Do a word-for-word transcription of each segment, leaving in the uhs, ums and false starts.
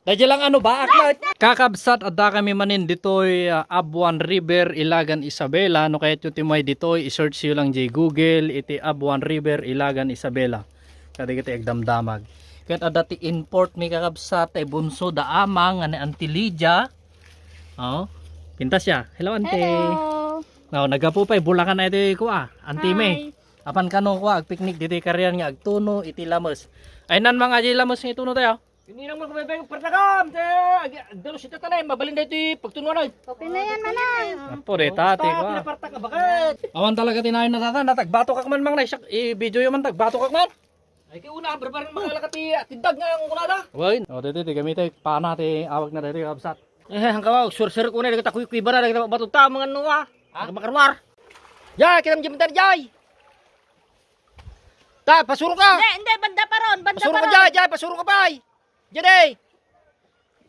Daydi lang ano ba, akmat? Kakabsat, adda kami manen ditoy, ah, Abuan River, Ilagan, Isabela. No kayatyo ti umay ditoy, i-search yo lang jay Google iti Abuan River, Ilagan, Isabela. Kadagiti agdamdamag. Ket adda ti import mi, kakabsat, ti bunso da ama nga ni Auntie Lydia. Oh, pintas siya. Hello, Auntie. Hello. No, naggapu pay Bulacan ay ti kua, Auntie May. Hi. Apan kano kua, agpiknik ditoy karian nga agtuno iti lames. Ay, nan, mga jay lames nga ituno tayo. Hindi lang mo kumibeng partakam, te, agi, agdalo si tatanay, mabalin da iti pagtunuan ay. Okay na yan, manay. Apo, deta, te, kua. Pinapartak ka, bakit? Awan talaga tinayon na tata, natagbato ka man, mang naisak, i-video yo man, tagbato ka man. Ay, kay una, barbarang mga lakati, tindag nga ang kunada. Wen, o, dito, ti gamit, eh, pana, ti awag na dito, kabsat. Eh, ang kawaw, sursur ko na, dagita kuy-, kuy, bara, dagita bato ta, mga ano, ah. Ha? Makaruar. Jay, kita mo dyan, jay. Ta, pasuro ka. Hindi, hindi, banda pa ron, banda Pasuro pa ka, ron. Jay, jay, pasuro ka pa, ay. Jay, eh.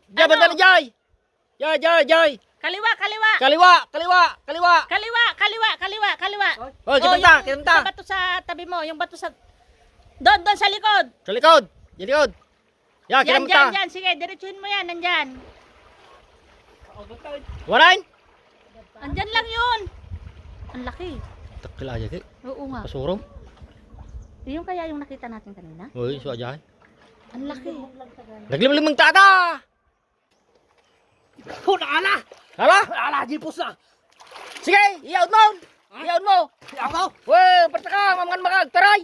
Jay, Ano? Banda na, jay. Jay, jay, jay. Kaliwa, kaliwa. Kaliwa, kaliwa, kaliwa. Kaliwa, kaliwa, kaliwa, kaliwa. Oh, kita Oh, ta, yung kita ta. Sa bato sa tabi mo, yung bato sa, doon, doon sa likod. Sa likod. Sa likod. Yan, Yan, kita mo dyan, ta. Dyan. Sige, diretsuhin mo yan, nandyan. Waray? Andyan lang yun. Ang laki. Takil aja, ki. Oo nga. Pasuro. Yung kaya yung nakita natin kanina? Uy, so aja. Ang laki. Naglimlimang tata! Oh, naala! Ala? Ala, jipos na! Sige, iyaon mo! Ha? Iyaon mo! Iyaon mo! Uy, parta ka, mamangan mga agtaray!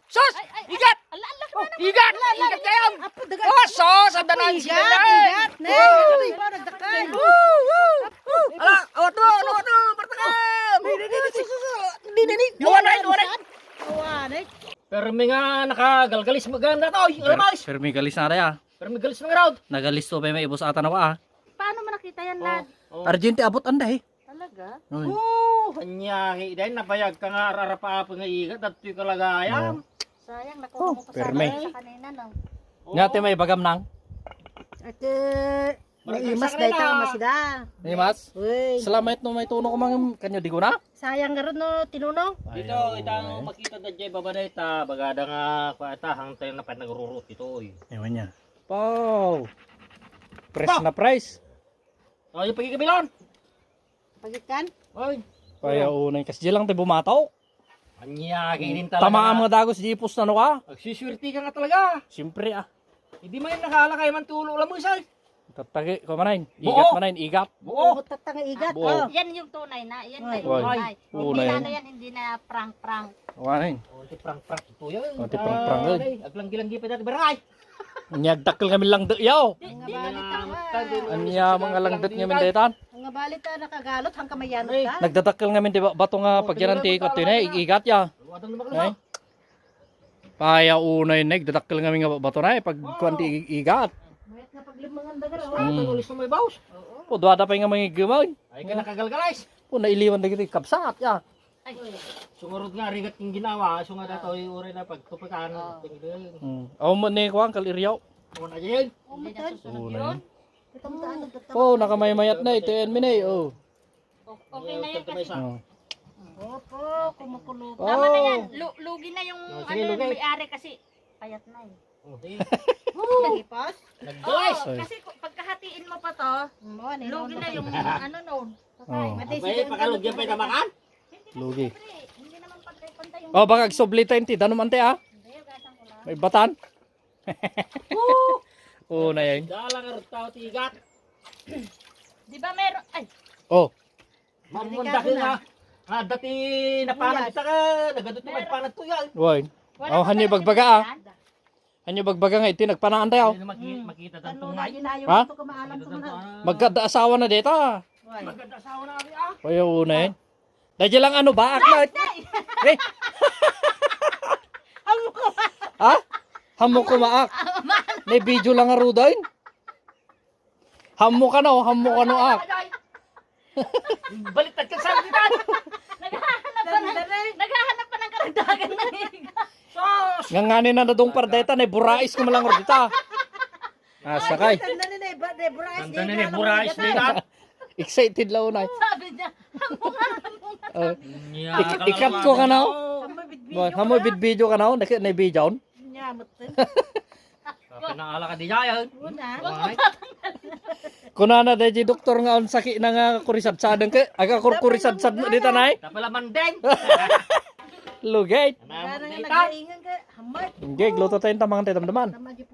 Sus! Ay, ay, ay. Igat! Ala, ala, Oh, ala, igat! Ala, ala, Igat ala. Kayo! Apo, dagan. Oh, sus! Ang danan Igat, sila, eh. Igat, ne. Oh. Ano ba, nagdakay? Woo, woo, woo. Ala, awat mo, awat mo, partakam! Di, di, di, di, sus, sus, sus. Di, di, di. Awan, ay, awan, ay. Awan, ay. Permi nga nakagalgalis maganda to, oy. Alam, ay. Permi galis na rin, ah. Permi galis na nga raw. Nagalis to, may ibos ata na, ah. Paano mo nakita yan, Lad? Oh, oh. Argente abot, anda, eh. Talaga? Oy. Oh, anya, hi, dahil nabayag ka nga ararapa pa nga igat, datoy kalagayan. Oh. Sayang, nakuha Oh, mo pa permi. Sana sa kanina, no? Nya, te, may bagam nang? Ate, Barangay naimas sa kanila. Dayta, masida. Naimas? Uy. Salamat no may tuno ko mang kanyo di ko na. Sayang nga ron, no, tinuno. Dito, Ayaw, ita, eh. Makita da jay baba na ita, bagada nga, kwa, ita, hangtay na pa nagrurut ito, eh. Ewan niya. Pow! Press Pa! Na press. Oh, yung pagkikabilan. Pagitkan? Oy. Kaya unay, kas di lang tayo bumato. Anya, kainin talaga. Tamaan mga dagos, di ipos na, no, ka? Agsiswerte ka nga talaga. Siyempre, ah. Hindi man yung nakala kayo man tulo lang mo, isa. Tatagi ko manayin. Buo. Igat manayin, igat. Buo. Buo, tatanga igat. Buo. Ah. Yan yung tunay na. Yan na Ay. Yung Ay. Tunay. Hindi Tunay. Na yan, hindi na prank-prank. Wanayin. Oh, ti prank-prank ito yan. Oh, ti prank-prank, eh. Ay, aglanggi-langgi pa dati, barangay. Nyagdakkel ngamin lang do, yaw. Di, di, Mga di, balitan. Anya, mga langdet ngamin daytan. Mga balita nakagalot, hangka mayanot ka. Nagdadakkel ngamin, di ba, bato nga Oh, pagyanan ti tinira mo ikot, tawag na. Igat ya. Luwadang lumakluwa. Ay. Paya unay, nagdadakkel ngamin nga bato na, eh, pag Oh. Kuwan ti igat. Mayat nga paglimangan dagar, oh. Hmm. Ang ulis mo may baos. Oo. Pudwada pa nga mangigamay. Ay, ka nakagalgalais. Puna iliwan dagiti kabsat, ya. Ay. Sumurot nga, rigat yung ginawa, so nga dato, yung uray na pagtupikan, Oo. Tingling. Hmm. Aw mo ni kuwan, kal iriyaw. Una yun. Hindi na susunod Oo, na yun. Yun. Kitang daan, nagtatapos. Oh, nakamaymayat na, ito yan, Minay, oh. O-, okay na yan kasi. Oh. Opo, kumukulo. Oh. Tama na yan. Lu-, lugi na yung Oh, sige, ano, lugi. May-ari kasi payat na eh. Oh, sige. Woo! Nagbuwais. Oo, Ay. Kasi ku-, pagkahatiin mo pa to, Mm, ano, lugi na yung ano, no. Oh. Mati Abay, sila pakalugyan pa yung kamakan? Hindi kasi Lugi. Siyempre, hindi naman pantay-pantay yung Oh, baka agsubli tayo, ti. Danuman tayo, ah. Hindi, gasang ko lang. May batan. Oo, na yan. Dalang arog tao ti igat. Di ba meron, ay. Oh. Mamundaki na. Nga, dati napanag kita ka, nagadot mo Meron. Panag to yan. Why? Wala Oh, ka hanyo talaga bagbaga, ah. Yan? Hanyo bagbaga nga iti nagpanaan tayo. Hindi na maki-, Hmm. Makita Ano tantong na, ngay. Ginayo Ha? Ito ka maalam ko na. Magkada asawa na deta. Why? Magkada asawa na, abi, ah. Ayaw na eh. Dahil lang ano ba? Akmat? Nay! Eh? Amo ko. Ha? Hamo ko maak. May video lang nga rudain. Hamo ka na, oh. Hamo ka na, ah. Baliktad ka sa akin. Naghahanap pa ng, Dali. Naghahanap pa ng karagdagan na higa. Sus! Nga nga ni na nadong pardeta, na burais ko malang ordita. Ah, sakay. Tanda na na, iba, na burais Tanda na na, burais na. Excited lang unay. Sabi niya, "Hamo nga, hamo nga." Oh. Nya, Ik-, ikat ko ka na, oh. Hamo bidbidyo Boy, hamo ka na. Bidbidyo ka na, oh. Naki-, na-video. Nya, mutin. Pinaala ka di jayan. Una. Kunana daydi doktor nga on sakit na nga kurisadsadan ke. Aga kur-, kurisadsad na dita nay. Tapala mandeng. Lugay. Karang nagdaingan ka. Hamat. Inggig, luto tayo tamang tayo damdaman. Tama di po.